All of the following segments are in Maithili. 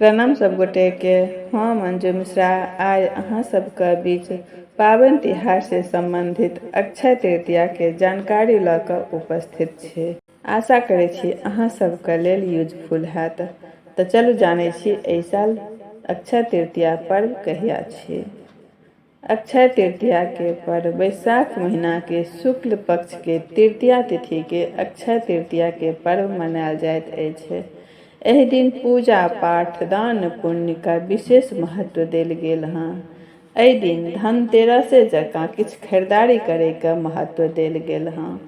प्रणाम सब गोटे के, हम अंजू मिश्रा आइ अहाँ सबके बीच पाबनि तिहार से संबंधित अक्षय तृतीया के जानकारी लऽ कऽ उपस्थित छी। आशा करै छी अहाँ सबके लेल यूजफुल हैत। तऽ चलू जानै छी एहि साल अक्षय तृतीया पर्व कहिया छी। अक्षय तृतीया के पर्व वैशाख महीना के शुक्ल पक्ष के तृतीया तिथि के अक्षय तृतीया के पर्व मनायल जाइत अछि। एहि दिन पूजा पाठ, दान पुण्य का विशेष महत्व देल गेल हँ। एहि दिन धनतेरसे जकाँ किछु खरीदारी करे के महत्व देल गेल हँ।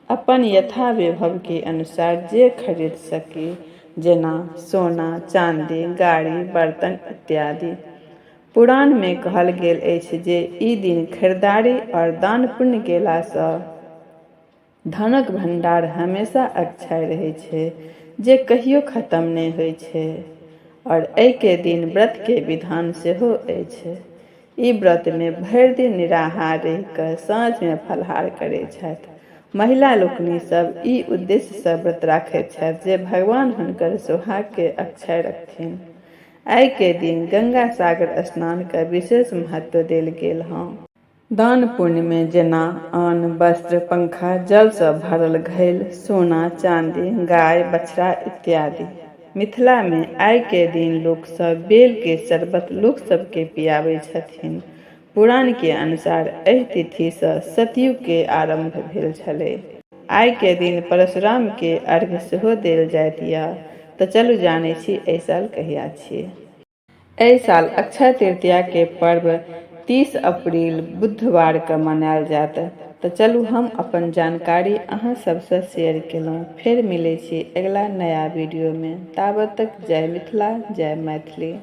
अपन यथा वैभव के अनुसार जे खरीद सकी, जेना सोना, चांदी, गाड़ी, बर्तन इत्यादि। पुराण मे कहल गेल अछि जे ई दिन खरीदारी और दान पुण्य केला सँ धनक भंडार हमेशा अक्षय रहै छै, जे कहियो खत्म नहि होइ छै। और एहि के दिन व्रत के विधान सेहो अछि। ई व्रत मे भरि दिन निराहार रहि कऽ साँझ मे फलाहार करै छथि। महिला लोकनि सब ई उद्देश्य सँ व्रत राखैत छथि जे भगवान हुनकर सुहाग के अक्षय रखथिन। आइ के दिन गंगा सागर स्नान के विशेष महत्व देल गेल हँ। दान पुण्य मे जेना अन्न, वस्त्र, पंखा, जल सँ भरल घैल, सोना, चांदी, गाय, बछड़ा इत्यादि। मिथिला मे आइ के दिन लोक सब बेल के शरबत लोक सब के पियाबै छथिन। पुराण के अनुसार एहि तिथि सँ सतयुग के आरंभ भेल छलै। आइ के दिन परशुराम के अर्घ्य सेहो देल जाइत यऽ। तऽ चलू जानै छी एहि साल कहिया छी। एहि साल अक्षय तृतीया के पर्व 30 अप्रैल बुधवार के मनायल जायत। तऽ चलू हम अपन जानकारी अहाँ सबसँ शेयर केलहुँ। फेर मिलै छी अगिला नया वीडियो में। ताबत तक जय मिथिला जय मैथिली।